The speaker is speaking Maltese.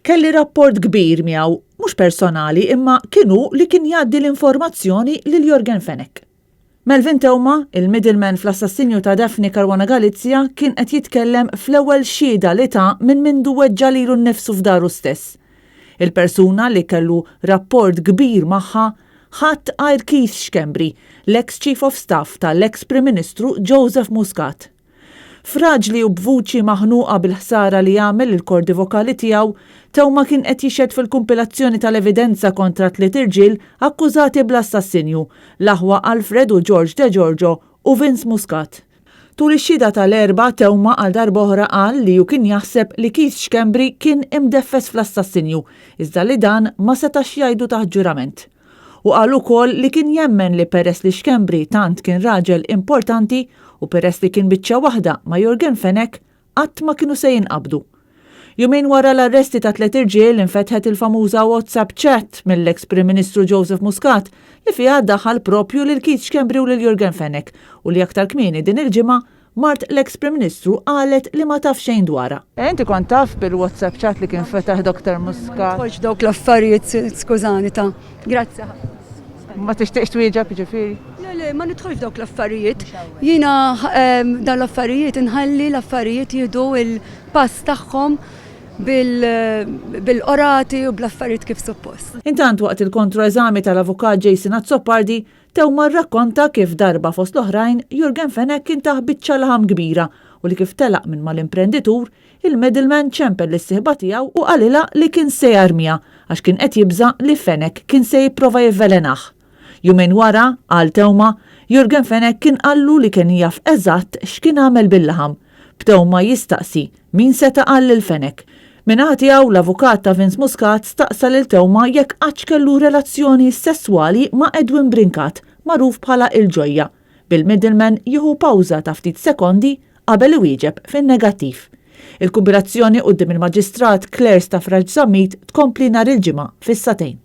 Kelli rapport kbir miegħu, mhux personali imma kien hu li kien jgħaddi l-informazzjoni lil Yorgen Fenech. Melvin Theuma, il-middleman fl-assassinju ta' Daphne Caruana Galizia kien qed jitkellem fl-ewwel xhieda li ta minn mindu weġġa' lilu nnifsu f'daru stess. Il-persuna li kellu rapport kbir magħha ħadd għajr Keith Schembri, l-eks Chief of Staff tal-eks Prim Ministru Joseph Muscat. Fraġli u b'vuċi maħnuqa bil-ħsara li għamel lill-kordi vokali tiegħu, Theuma kien qed jixhed fil-kumpilazzjoni tal-evidenza kontra tliet irġiel akkużati bl-assassinju, l-aħwa Alfred u George Degiorgio u Vince Muscat. Tul ix-xhieda tal-Erbgħa, Theuma għal darb'oħra qal li hu kien jaħseb li Keith Schembri kien imdeffes fl-assassinju, iżda li dan ma setax jgħidu taħt ġurament. Hu qal ukoll li kien jemmen li peress li Schembri tant kien raġel importanti u peress li kien biċċa waħda ma' Yorgen Fenech, qatt ma kienu se jinqabdu. Jumejn wara l-arresti ta' tliet irġiel infetħet il-famuża WhatsApp chat mill-eks Prim Ministru Joseph Muscat li fiha daħal propju lil Keith Schembri u lil Yorgen Fenech u li aktar kmieni din il-ġimgħa Mart l-eks Prim Ministru qalet li ma taf xejn dwarha. Inti kont taf bil-WhatsApp chat li kien fetaħ Doctor Muscat? Ma nidħolx f'dawk l-affarijiet, skużani ta. Grazzi ħafna. Ma tixtieqx twieġeb jiġifieri? Le, le, ma nidħolx f'dawk l-affarijiet. Jiena dawn l-affarijiet inħalli l-affarijiet jieħdu l-pass tagħhom bil-qrati u bl-affarijiet kif suppost. Intant waqt il-kontroeżami tal-Avukat Jason Azzopardi, Theuma rrakkonta kif darba fost l-oħrajn Yorgen Fenech kien tah biċċa laħam kbira u li kif telaq minn mal-imprenditur, il-middleman ċempel lis-sieħba tiegħu u qalilha li kien se jarmiha għax kien qed jibża' li Fenech kien se jipprova jivvelenah. Jumejn wara, qal Theuma, Yorgen Fenech kien qallu li kien jaf eżatt x'kien għamel bil-laħam. B'Theuma jistaqsi min seta' qal lil Fenech. Min-naħa tiegħu, l-avukat ta' Vince Muscat staqsa lil Theuma jekk qattx kellu relazzjoni sesswali ma' Edwin Brincat, magħruf bħala Il-Ġojja, bil-middleman jieħu pawża ta' ftit sekondi qabel iwieġeb fin-negattiv. Il-kumpilazzjoni quddiem il-Maġistrat Claire Stafrace Zammit tkompli nhar il-Ġimgħa fis-sagħtejn.